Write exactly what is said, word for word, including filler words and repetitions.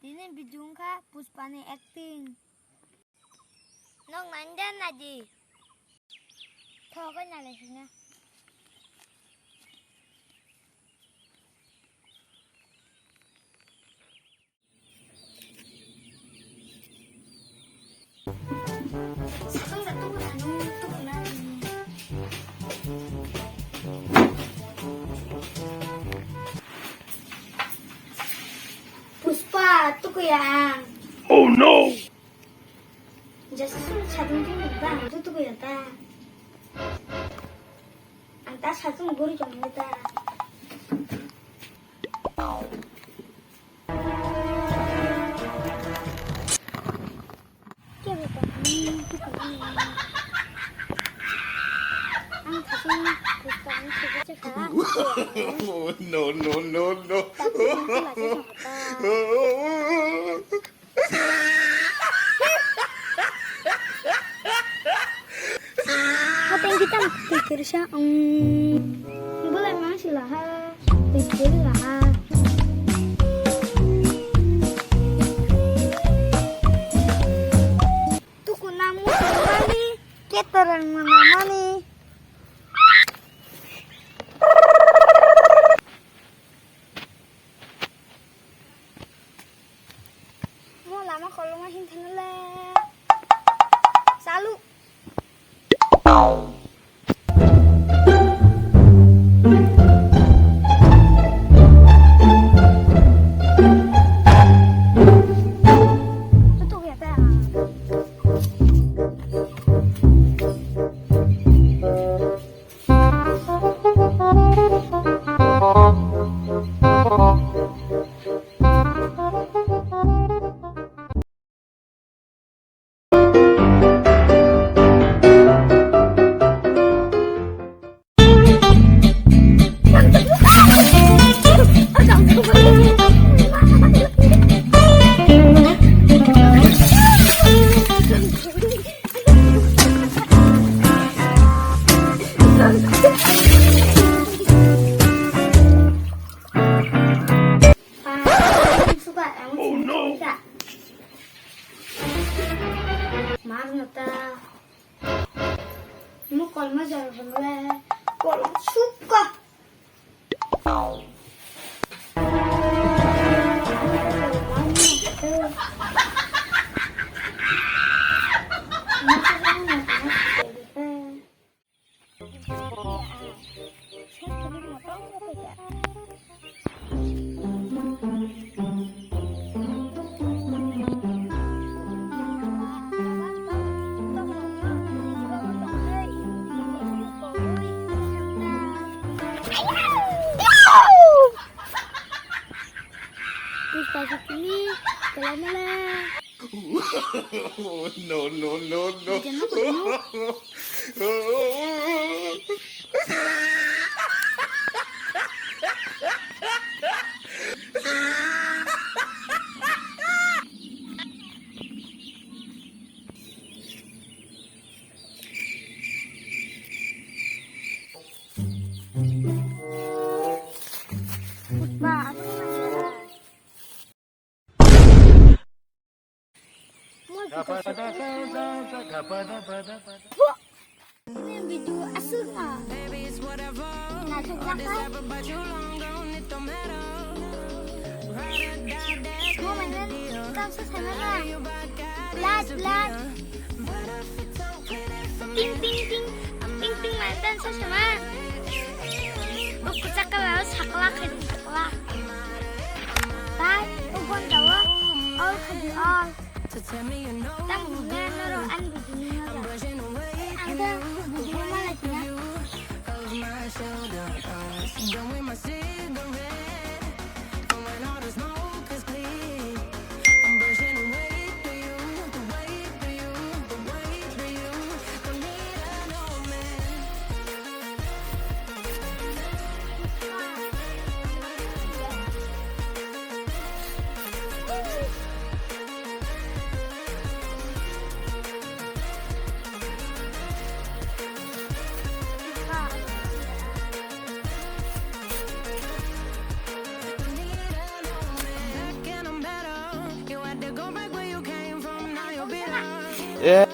Nini video wngkha Pushpa ni acting. Nok nai de naidi. Thogo nale sina. Pushpa, tukuya ang. Oh no! Jasa sung satung tung ba, ang tu tukuya ta. Ang ta satung guri jong ta. No, no, no, no. Hateng kita pikir siya, um, boleh mang sila ha, pikir lah ha. Tuku namu mani, keterang mani. Mo lama kolonga hin thangale. Salu. Tutu ya ta. Oh no! Mar nata. Mo kolma jar bole. Kol suka. Pushpa sutini, kela mela. No, no, no, no. Jangan penuh. Ini video asli na. Nah, coba kan. Mau mainan, kamu susah mana? Blood, blood. Ting, ting, ting. Ting, ting, mainan susah mana? Buku cakap harus sakla, sakla. Bye, ubon tawa. All khaji all. Tam bujinai norok ani bujinai norok. Ang khe bujinai malai kina. Eh,